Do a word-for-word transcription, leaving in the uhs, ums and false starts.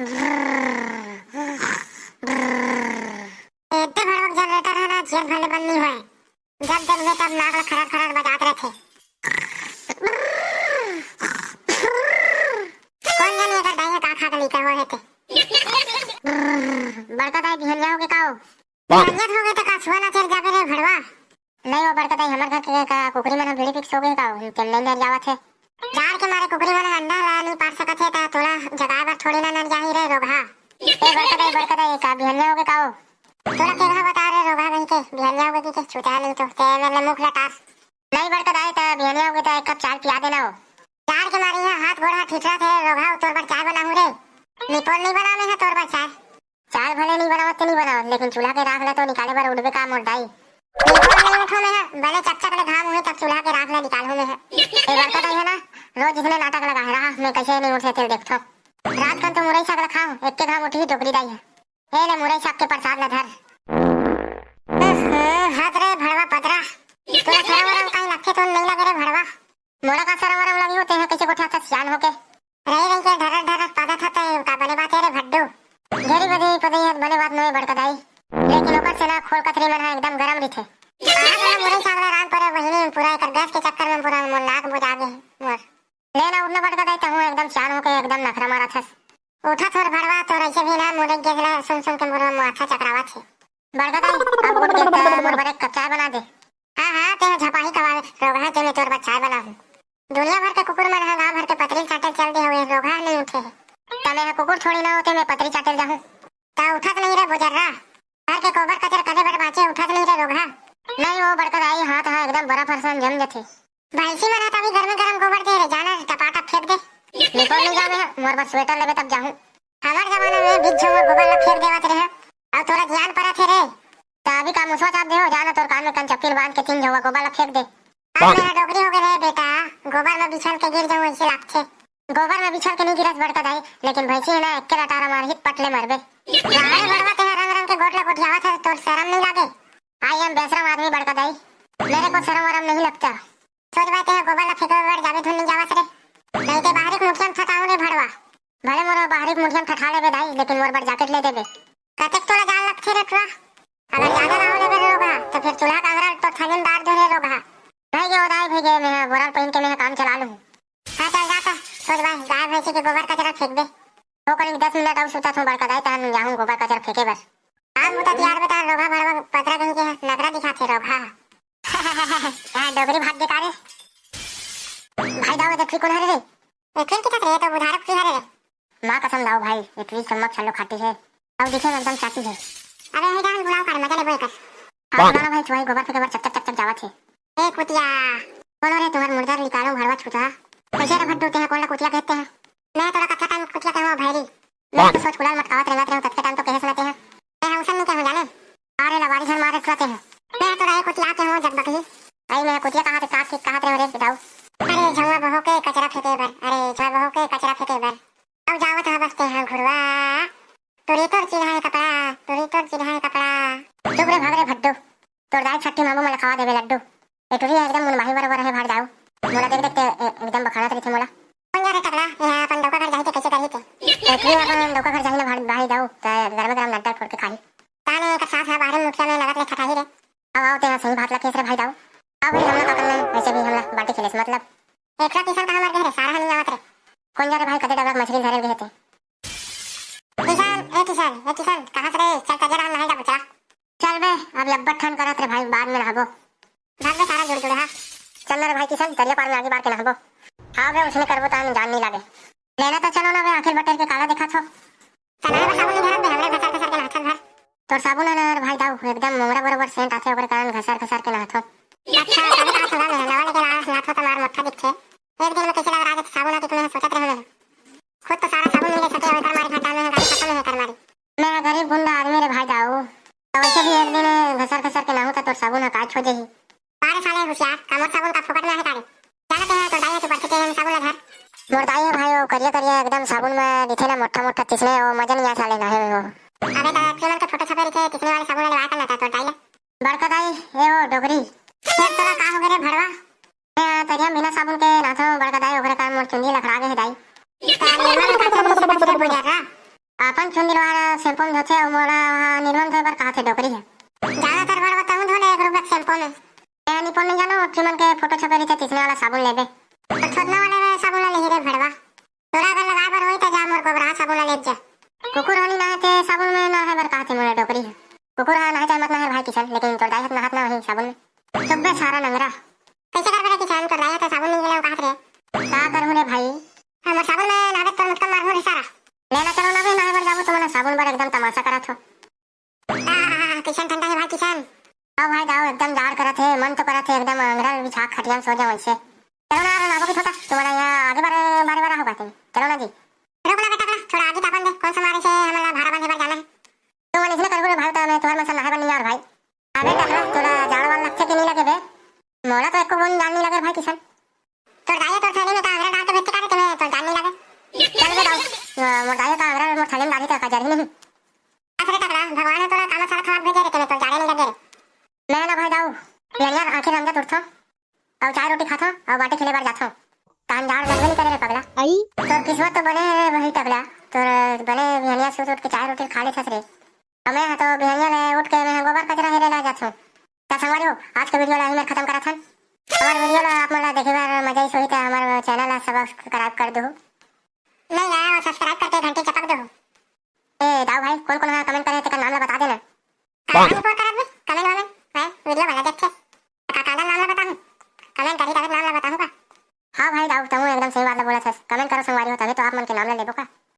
एते भड़वा के जनरेटर हे ना, जेल भले बंद नहीं होय। जब देखबे तब नाक ला खरर खरर बजात रहिथे। कोन जाने एकर दाई ह का खा के लइका होय हे ते। बड़का दाई, बिहनिया होगे का हो? बिहनिया होगे त का सुआ ना चर जाबे रे भड़वा? नहीं वो बड़का दाई, हमर घर के का कुकरी मन ह बीड़ी पी के सो गे का हो? तेल नहीं ले जावत हे। जाड़ के मारे कुकरी मन ह अंडा ला नहीं पार सकत हे, त तोला जगाए बर थोड़ी ना नर जाही रे रोगहा। ए बड़का दाई, बड़का दाई, का बिहनिया होगे का हो? तोला केघा बता रे रोगहा कहिके, बिहनिया होगे कहिके, चुतिया नहीं तो, ते मेर ले मुख लटार। नहीं बड़का दाई, त बिहनिया होगे त एक कप चाय पिया देना हो। जाड़ के मारे इहाँ हाथ गोड़ ह ठिठरत हे रोगहा, तोर बर चाय बनाहूँ रे। निपोल नहीं बनावे हे तोर बर चाय। चाय भले नहीं बनावत ते नहीं बनावत, लेकिन चूल्हा के राख ला तो निकाले बर उठबे का मोर दाई? निपोल नहीं उठो मैं ह, भले चकचक ले घाम होही तब चूल्हा के राख ला निकालहूँ मैं ह। ए बड़का दाई हे ना, रोज इसने नाटक लगा हे, रहा मैं कैसे नहीं उठे तेल देखथो। रात कन तो मुरई साग ला खाओ, एक के घाम उठही डोकरी दाई हे। ए ले मुरई साग के प्रसाद ला धर। उफ, हद रे भड़वा पतरा। तोला सरम वरम काई लगथे, तो नहीं लगे रे भड़वा। मोला का सरम वरम लगी हो, तेहा कैसे गोठियाथस सियान होके? रही रही के ढरर ढरर पादत हते, का बने बात हे रे भड्डू? ढेरी बदे पदई हत बने बात नोहे बड़का दाई। लेकिन ओकर से ना खोल कथरी मन हा एकदम गरम रहिथे। आज ना मुरई साग ला रांध परे बहिनी, पूरा एकर गैस के चक्कर में पूरा मोर नाक बुझा गे हे मोर। ले ना उठ ना बड़का दाई, तहूँ एकदम सियान होके एकदम नखरा मारत हस। उठा थोर भड़वा, तोर ऐसे भी ना मुरई गैस ला सुन सुन के मोर माथा चकरावत हे। बड़का दाई, अब उठ के त मोर बर एक कप चाय बना दे। हाँ, हाँ, तें झपाही कवावे, रोगहा ते मैं तोर बर चाय बनाहूँ। दुनिया भर के कुकुर मन ह गांव भर के पतरी चाटे चल दे हवे, रोगहा नहीं उठे हे। त मैं ह कुकुर थोड़ी ना होते, मैं पतरी चाटे जाहूँ। त उठत नहीं रे बुजर्रा, घर के गोबर कचर करे बर बाँचे, उठत नहीं रे रोगहा। नहीं वो बड़का दाई, हाथ ह एकदम बर्फ असन जम जथे। भैंसी मन ह त अभी गरमे गरम गोबर दे रे, जाना रे टपाटप फेंक दे। निपोर नहीं जावे ह, मोर बर स्वेटर लेबे तब जाहूँ। हमर जमाना में बीच झोंगा गोबर ला फेंक देवत रहे, अब तोला ज्ञान परत हे रे। त अभी का मुसवा चाप दे हो, जाना तोर कान में कन चपकिल बांध के तीन झोंगा गोबर ला फेंक दे। अब मेरा डोकरी हो गए रे बेटा, गोबर में बिछल के गिर जाऊं ऐसे लागथे। गोबर में बिछल के नहीं गिरस बड़का दाई, लेकिन भैंसी है ना, एक के लटारा मारही पटले मरबे। वाह रे बड़वा, तेहा रंग रंग के गोठ ला गोठियावत है, तोर शरम नहीं लागे? आई एम बेशरम आदमी बड़का दाई, मेरे को शर्म वरम नहीं लगता। सोच बात है, गोबर ला फेंके बर जाबे धुन नहीं जावस रे। नहीं ते बाहरी के मुठिया में ठठाहूं रे भड़वा। भले मोर बाहरी के मुठिया में ठठा लेबे दाई, लेकिन मोर बर जैकेट ले देबे। कतेक तोला जान लगथे रे टुरा? अगर ज्यादा ना हो लेबे रे रोगहा, तो फिर चूल्हा का अंगरा तो थाने में डार दे रे रोगहा। भाई गे ओ दाई, भाई गे, मैं बोरल पहिन के मैं काम चला लूं। हाँ चल जा तो, सोच भाई, गाय भैंसी के गोबर कचरा फेंक दे। हो करीब दस मिनट अउ सुतत हूँ बड़का दाई, तहन जाहूँ गोबर कचरा फेंके बर। काम बुता तियार बेटा, रोगहा भड़वा पतरा कहीं के नखरा दिखाथे रोगहा। हाँ, डोकरी भाग गे का रे? भाई दाऊ, ए टुरी कोन हरे रे? ए टुरी किथस रे, तो बुधारक की हरे रे। माँ कसम दाऊ भाई, ए टुरी सम्मक छल्लो खाटी है। अउ दिखे में एकदम चाटी है। अबे, हे जान बुलाओ का रे, मजा लेबो एकर। हाँ, बुलाओ ना भाई, चुवाई गोबर फेंके बर चक चक चक चक जावत है। ए कुतिया। बोलो रे, तुम्हार मुर्दा निकालो भड़वा छूता। कैसे रे भड्डू, तेहा कोन ला कुतिया कहते हैं? मैं तोला कतका टाइम कुतिया कहूँ भैरी? मैं तो सोच कुलाल मटकावत रेंगत रेंगत ततके टाइम तो कहे सुनते हैं। मैं हा उसन नहीं कहूँ जाने। अरे लबारी झन मारे सुनते हैं। मैं तो राय कुतिया कहूँ जगबकही। आई मैं कुतिया कहा थे, का ठीक कहा थे रे दाऊ। अरे झुआ बहो के कचरा फेंके बर, अरे झुआ बहो के कचरा फेंके बर। अब जावत हा बसते हैं घुरवा। टुरी तोर चिन्हाए कपड़ा, टुरी तोर चिन्हाए कपड़ा। चुप रे भाग रे भड्डू। तोर दाई छट्टी मामू मोला खवा देबे लड्डू। ए टुरी एकदम मुनमाही बरोबर है भाड़ दाऊ। मोला देख देख के ए-, एकदम बखानत रहिथे मोला। कौन जा रे टकला, यहाँ अपन डौका घर जाही ते कैसे करही ते? ए टुरी अपन डौका घर जाही ना भाड़, भाई दाऊ, त गरम गरम नड्डा फोड़ के खाही। ताने एकर सास हा बाहर मुठिया में लगत ले ठठाही रे। अब आओ ते सही बात ला केस रे भाई दाऊ। अब भाई हमला का करना है, वैसे भी हमला बाटी खेले से मतलब। एकला किसान कहाँ मर गए रे, सारा नहीं आवत रे। कौन जा रे भाई, कदे डबरा मछली धरे गए थे। किसान, ए किसान, ए किसान, कहाँ से रे? चल तजरा नहाएगा बचरा। चल बे, अब अब्बड़ ठंड करत रे भाई, बाद में नहाबो। भाग बे सारा जुड़ जुड़, हाँ। चल ना रे भाई किशन, तरिया पार में आगे बार के नहाबो। हाँ बे, उसने करबो तान जान नहीं लागे। लेना तो चलो ना बे, आखिर बटेर के काला देखा छो। चला बे, साबुन नहीं धरत बे, हमरे घसर घसर के नहाथन भर। तोर साबुन है ना रे भाई दाऊ, एकदम मोंगरा बरोबर सेंट आथे, ओकरे कारण घसर घसर के नहाथो। अच्छा, तभी कहा थोड़ा मैं नवा लेके ला, नहाथो तो मार मोटा दिखथे। एक दिन में कैसे लगा राज साबुन आके तुम्हें सोचत रहे मैं। खुद तो सारा साबुन नहीं ले सके, और मारे घाटा में गाड़ी खत्म है कर मारी। मैं गरीब गुंडा आदमी रे भाई दाऊ। तो वैसे भी एक दिन घसर घसर के नहाहूं त तोर साबुन ह काच हो जही। अरे साले होशियार, का मोर साबुन का फोकट में आहे का रे? जाना ते है, तोर दाई है, तू बढ़ के ते है, साबुन ला धर। मोर दाई है भाई, वो करिया करिया एकदम साबुन में दिखे ना, मोटा मोटा तिसने, वो मजा नहीं आ साले नहाए में वो। अबे तो तेमन के फोटो छपे रहिथे, तिसने वाले साबुन ला लेवा कर लेता तोर दाई ला। बड़का दाई, ए वो डोकरी। फिर तोला का हो गए रे भड़वा? ए, तरिया बिना साबुन के नहाथो बड़का दाई, ओकरे कारण मोर चुंदी लखड़ा गए है दाई। का निर्मल का चुंदी से बच रे बुझा रहा? झन दिलवा ह shampoo में धोथे अउ मोला ह निरमा में धोए बर कहाथे डोकरी ह। ज्यादातर बड़ बताऊं धो ले एक रुपया के shampoo में। ए निपोन नहीं जानो, ओतकी मन के फोटो छपे रहिथे तिसने वाला साबुन लेबे। तो छोदना वाले में साबुन ला लेही रे भेड़वा। तोला अगर लगाए बर होई त जा मोर गोबरा साबुन ला लेब जा। कुकुर ह नी नहाय ते साबुन में नहाय बर कहाथे मोला डोकरी ह। कुकुर ह नहाय चाहे मत नहाय भाई किशन, लेकिन तोर दाई ह नहात ना होही साबुन में। चुप बे सारा नंगरा। कैसे करबे रे किशन, तोर दाई ह त साबुन नहीं लेव कहात रे। का करहूं रे भाई? हमर साबुन में नहाबे तोर मुतका मारहूं रे सारा। ले ना चलो ना बे, नहाय बर जाबो तो मोला साबुन बर एकदम तमाशा करत हो। आ, किशन ठंडा हे भाई किशन। आओ भाई, जाओ, एकदम जाड़ करत हे, मन तो करत हे एकदम अंगरा बिछा खटिया में सो जाओ ऐसे। चलो ना, नाबो की थोड़ा, तुम्हारा यहाँ आगे बारे, बारे बारे होगा तुम। चलो ना जी। रुक ना बेटा, थोड़ा, थोड़ा आगे तापन दे, कौन सा मारे से हमला भारा बंधे बर जाना है। तो मन इसने करबो रे भाई, तो मैं तुम्हारे मन से नहाए बर नहीं यार भाई। अबे टकला, थोड़ा जाड़ वाल लगथे कि नहीं लगे बे? मोला तो एको बूंद जाड़ नहीं लगे भाई किशन। तोर दाई तोर थैली में का अंगरा डाल के भेजथे का रे तेमे, तोर जाड़ नहीं लगे। चल बे दाऊ, अ, मोर दाई का अंगरा मोर थैली में डालही त का जरही नहीं। अस रे टकला, भगवान ह तोला कामा सारा खवात भेजे रे, तेमे तोर जाड़े नहीं लगे रे। मैं ना भाई दाऊ, बिहनिया आंखी रंगत उठथो, अउ चाय रोटी खाथो, अउ बाटे खेले बर जाथो। तान जाड़ लगबे नहीं करे रे पगला। आई। तोर किस्मत तो बने हे रे भाई टकला, तोर बने बिहनिया सुत उठ के चाय रोटी खा लेथस रे। अउ मैं ह तो बिहनिया ले उठ के मैं ह गोबर कचरा हेरे ला जाथो। त संगवारी हो, आज के video ला यहीं मेर खत्म करत हन। हमार video ला आप मन ला देखे बर मजा आइस होही त हमार channel ला subscribe कर दो। नहीं यार, वो subscribe करके घंटी चपक दो। ए दाऊ भाई, कौन कौन हा comment करे हे तेकर नाम ला बता देना।